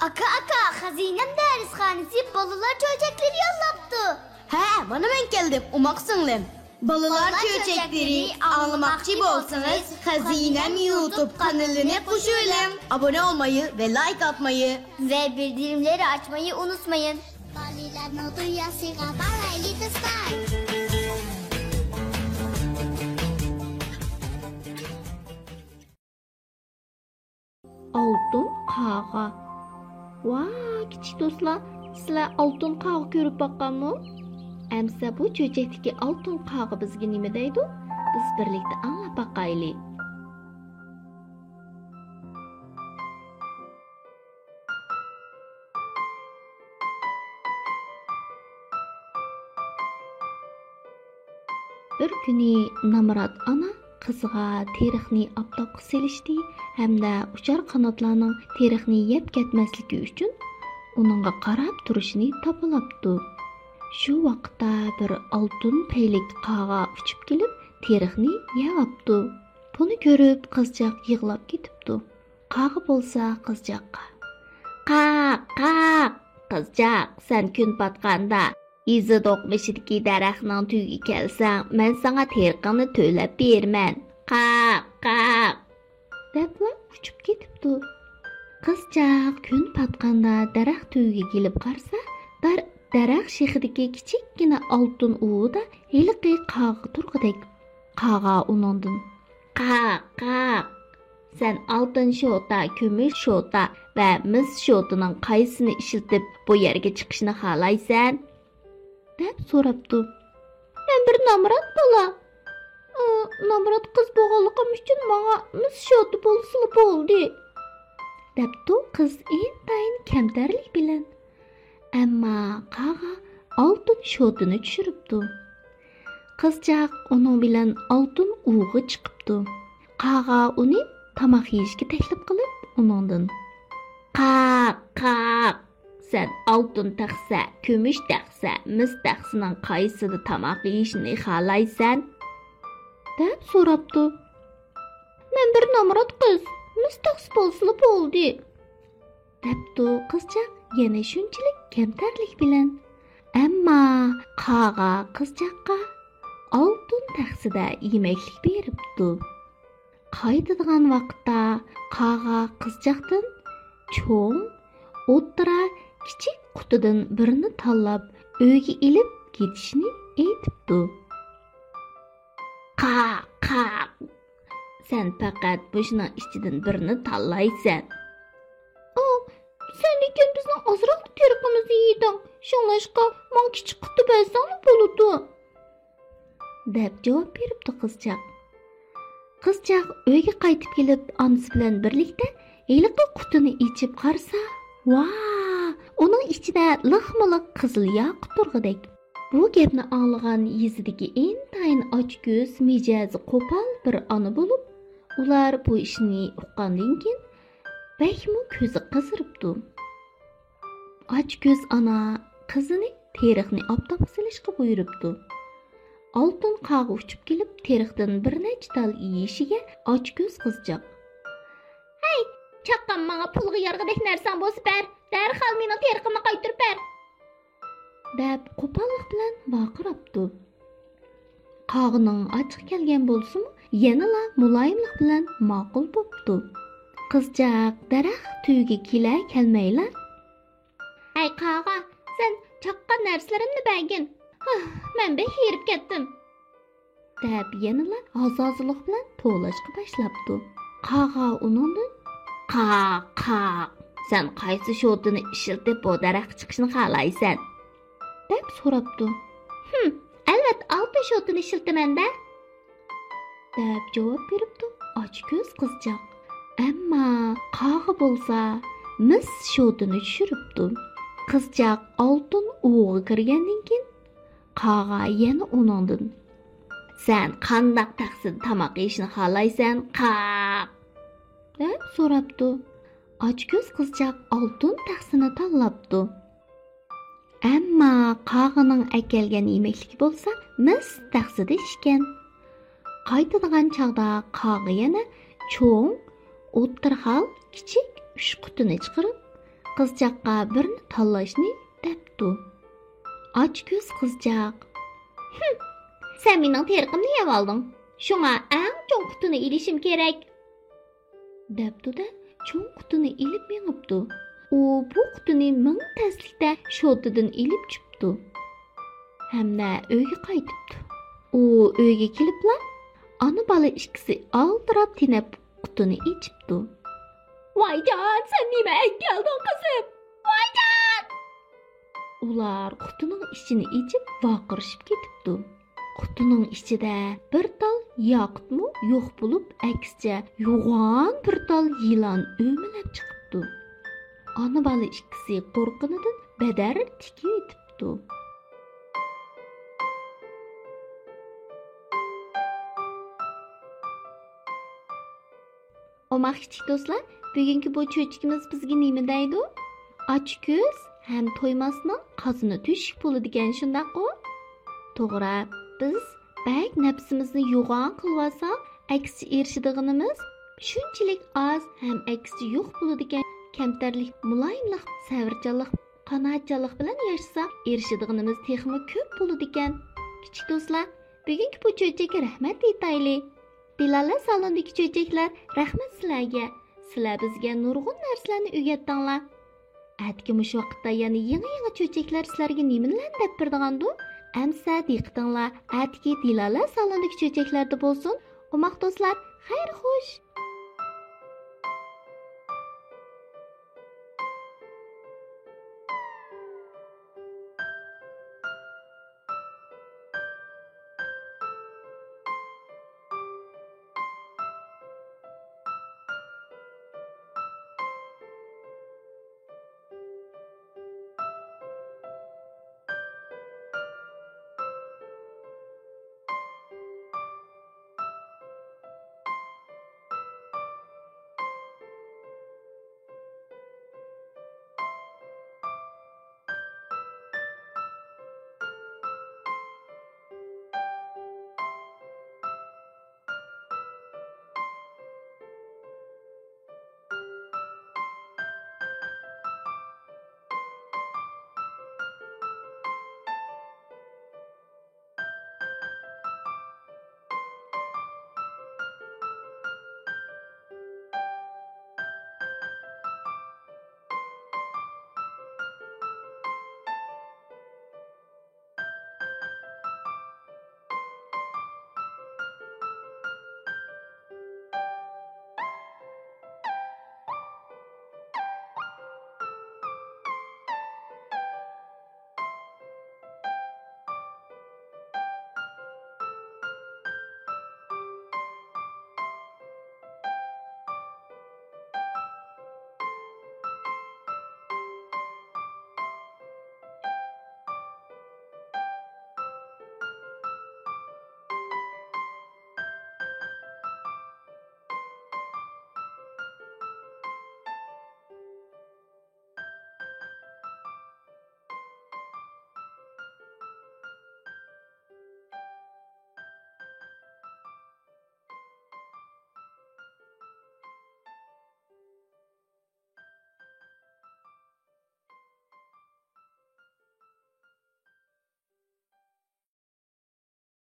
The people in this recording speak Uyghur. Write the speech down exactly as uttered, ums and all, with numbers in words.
ئاكا، ئاكا، خەزىنەم دەرسخانىسى بالىلار چۆچەكلىرى يوللاپتۇ. ھە، مانا مەن كەلدىم، ئوماق سىڭلىم. بالىلار چۆچەكلىرى ئاڭلىماقچى بولسىڭىز، خەزىنەم يۇتۇب قانىلىنى قوشۇۋېلىڭ. ئابۇنە ئولمايى ۋە لايك ئاتمايى ۋە بىلدىرىملەرنى ئاچمايى ئۇنتۇمايلى. بالىلارنىڭ دۇنياسىغا بارايلى دوستلار. ئالتۇن قاغا. ۋا، كىچىك دوستلار، سىلەر ئالتۇن قاغا كۆرۈپ باققانمۇ؟ ئەمسە بۇ چۆچەكتىكى ئالتۇن قاغا بىزگە نېمە دەيدۇ؟ بىز بىرلىكتە ئاڭلاپ باقايلى. بىر كۈنى نامرات ئانا قىزىغا تېرىقنى ئاپتاپقا سېلىشنى ھەمدە ئۇچار قاناتلارنىڭ تېرىقنى يەپ كەتمەسلىكى ئۈچۈن ئۇنىڭغا قاراپ تۇرۇشنى تاپىلاپتۇ. شۇ ۋاقىتتا بىر ئالتۇن پەيلىك قاغا ئۇچۇپ كېلىپ، تېرىقنى يەۋاپتۇ. بۇنى كۆرۈپ، قىزچاق يىغلاپ كېتىپتۇ. قاغا بولسا قىزچاققا: «قاق، قاق! قىزچاق، سەن كۈن پاتقاندا يېزا دوقمۇشىدىكى دەرەخنىڭ تۈۋىگە كەلسەڭ، مەن ساڭا تېرىقىڭنى تۆلەپ بېرىمەن. قاق، قاق!» دەپلا ئۇچۇپ كېتىپتۇ. قىزچاق كۈن پاتقاندا دەرەخ تۈۋىگە كېلىپ قارىسا، دار-، دەرەخ شېخىدىكى كىچىككىنە ئالتۇن ئۇۋىدا ھېلىقى قاغا تۇرغۇدەك. قاغا ئۇنىڭدىن: «قاق، قاق! سەن ئالتۇن شوتا، كۈمۈش شوتا ۋە مىس شوتىنىڭ قايسىسىنى ئىشلىتىپ بۇ يەرگە چىقىشنى خالايسەن؟» دەپ سوراپتۇ. «مەن بىر نامرات بالا. ئى، نامرات قىز بولغانلىقىم ئۈچۈن ماڭا مىس شوتا بولسىلا بولدى»، دەپتۇ قىز ئىنتايىن كەمتەرلىك بىلەن. ئەمما قاغا ئالتۇن شوتىنى چۈشۈرۈپتۇ. قىزچاق ئۇنىڭ بىلەن ئالتۇن ئۇۋىغا چىقىپتۇ. قاغا ئۇنى تاماق يېيىشكە تەكلىپ قىلىپ، ئۇنىڭدىن: «قاق، قاق! سەن ئالتۇن تەخسە، كۈمۈش تەخسە، مىس تەخسىنىڭ قايسىدا تاماق يېيىشنى خالايسەن؟» دەپ سوراپتۇ. «مەن بىر نامرات قىز، مىس تەخسە بولسىلا بولدى»، دەپتۇ قىزچاق يەنە شۇنچىلىك كەمتەرلىك بىلەن. ئەمما قاغا قىزچاققا ئالتۇن تەخسىدە يېمەكلىك بېرىپتۇ. قايتىدىغان ۋاقىتتا قاغا قىزچاقتىن چوڭ، ئوتتۇرا، كىچىك قۇتىدىن بىرنى تاللاپ، ئۆيگە ئېلىپ كېتىشنى ئېيتىپتۇ. «قاق، قاق! سەن پەقەت مۇشۇنىڭ ئىچىدىن بىرنى تاللايسەن.» «ئا، سەن لېكىن بىزنىڭ ئازراقلا تېرىقىمىزنى يېدىڭ، شۇڭلاشقا ماڭا كىچىك قۇتى بەرسەڭلا بولىدۇ.» دەپ جاۋاب بېرىپتۇ قىزچاق. قىزچاق ئۆيگە قايتىپ كېلىپ، ئانىسى بىلەن بىرلىكتە ھېلىقى قۇتىنى ئېچىپ قارىسا، ۋا! ئۇنىڭ ئىچىدە لىقمۇ لىق قىزىل ياقۇت تۇرغۇدەك. بۇ گەپنى ئاڭلىغان يېزىدىكى ئىنتايىن ئاچكۆز، مىجەزى قوپال بىر ئانا بولۇپ، ئۇلار بۇ ئىشنى ئۇققاندىن كېيىن، بەكمۇ كۆزى قىزىرىپتۇ. ئاچكۆز ئانا قىزىنى تېرىقنى ئاپتاپقا سېلىشقا بۇيرۇپتۇ. ئالتۇن قاغا ئۇچۇپ كېلىپ، تېرىقتىن بىر نەچچە تال يېيىشىگە ئاچكۆز قىزچاق: «ھەي، چاققان، ماڭا پۇلغا يارىغۇدەك نەرسەڭ بولسا بەر، دەرھال مېنىڭ تېرىقىمنى قايتۇرۇپ بەر!» دەپ قوپاللىق بىلەن ۋارقىراپتۇ. قاغىنىڭ ئاچچىقى كەلگەن بولسىمۇ، يەنىلا مۇلايىملىق بىلەن ماقۇل بوپتۇ. قىزچاق دەرەخ تۈۋىگە كېلە كەلمەيلا: «ھەي قاغا، سەن چاققان نەرسىلىرىمنى بەرگىن. ھاھ، مەن بەك ھېرىپ كەتتىم.» دەپ يەنىلا ھازازۇلۇق بىلەن توۋلاشقا باشلاپتۇ. قاغا ئۇنىڭدىن: «قاق، قاق! سەن قايسى شوتىنى ئىشلىتىپ بۇ دەرەخكە چىقىشنى خالايسەن؟» دەپ سوراپتۇ. «ھىم، ئەلۋەتتە ئالتۇن شوتىنى ئىشلىتىمەن-دە.» دەپ جاۋاب بېرىپتۇ ئاچكۆز قىزچاق. ئەمما قاغا بولسا مىس شوتىنى چۈشۈرۈپتۇ. قىزچاق ئالتۇن ئۇۋىغا كىرگەندىن كېيىن، قاغا يەنە ئۇنىڭدىن: «سەن قانداق تەخسىدە تاماق يېيىشنى خالايسەن، قاق؟» دەپ سوراپتۇ. ئاچكۆز قىزچاق ئالتۇن تەخسىنى تاللاپتۇ. ئەمما قاغىنىڭ ئەكەلگەن يېمەكلىكى بولسا مىس تەخسىدە ئىكەن. قايتىدىغان چاغدا قاغا يەنە چوڭ، ئوتتۇرا خال كىچىك ئۈچ قۇتىنى چىقىرىپ، قىزچاققا بىرنى تاللاشنى دەپتۇ. ئاچكۆز قىزچاق: «ھىم، سەن مېنىڭ تېرىقىمنى يەۋالدىڭ. شۇڭا ئەڭ چوڭ قۇتىنى ئېلىشىم كېرەك.» دەپتۇ-دە، چوڭ قۇتىنى ئېلىپ مېڭىپتۇ. ئۇ بۇ قۇتىنى مىڭ تەسلىكتە شوتىدىن ئېلىپ چۈپتۇ. ھەمدە ئۆيگە قايتىپتۇ. ئۇ ئۆيگە كېلىپلا، ئانا-بالا ئىككىسى ئالدىراپ تېنەپ قۇتىنى ئېچىپتۇ. «ۋايجان، سەن نېمە ئەكەلدىڭ، قىزىم؟ ۋايجان!» ئۇلار قۇتىنىڭ ئىچىنى ئېچىپ ۋارقىرىشىپ كېتىپتۇ. قۇتىنىڭ ئىچىدە بىر تال ياقۇتمۇ يوق بولۇپ، ئەكسىچە يوغان بىر تال يىلان ئۆمىلەپ چىقىپتۇ. ئانا-بالا ئىككىسى قورققىنىدىن بەدەر تىكىۋېتىپتۇ. ئوماق كىچىك دوستلار، بۈگۈنكى بۇ چۆچىكىمىز بىزگە نېمە دەيدۇ؟ ئاچكۆز ھەم تويماسنىڭ قازىنى تۆشۈك بولىدىكەن، شۇنداققۇ؟ توغرا، بىز بەك نەپسىمىزنى يوغان قىلىۋالساق، ئەكسىچە ئېرىشىدىغىنىمىز شۇنچىلىك ئاز ھەم ئەكسىچە يوق بولىدىكەن. كەمتەرلىك، مۇلايىملىق، سەۋرچانلىق، قانائەتچانلىق بىلەن ياشىساق، ئېرىشىدىغىنىمىز تېخىمۇ كۆپ بولىدىكەن. كىچىك دوستلار، بۈگۈنكى بۇ چۆچەككە رەھمەت ئېيتايلى. دىلالە سالونىدىكى چۆچەكلەر، رەھمەت سىلەرگە. سىلەر بىزگە نۇرغۇن نەرسىلەرنى ئۆگەتتىڭلار. ئەتىكى مۇشۇ ۋاقىتتا يەنە يېڭى-يېڭى چۆچەكلەر سىلەرگە نېمىلەرنى دەپ بېرىدىغاندۇ؟ ئەمسە دىققىتىڭلار ئەتىكى دىلالە سالونىدىكى چۆچەكلەردە بولسۇن. ئوماق دوستلار، خەير خوش!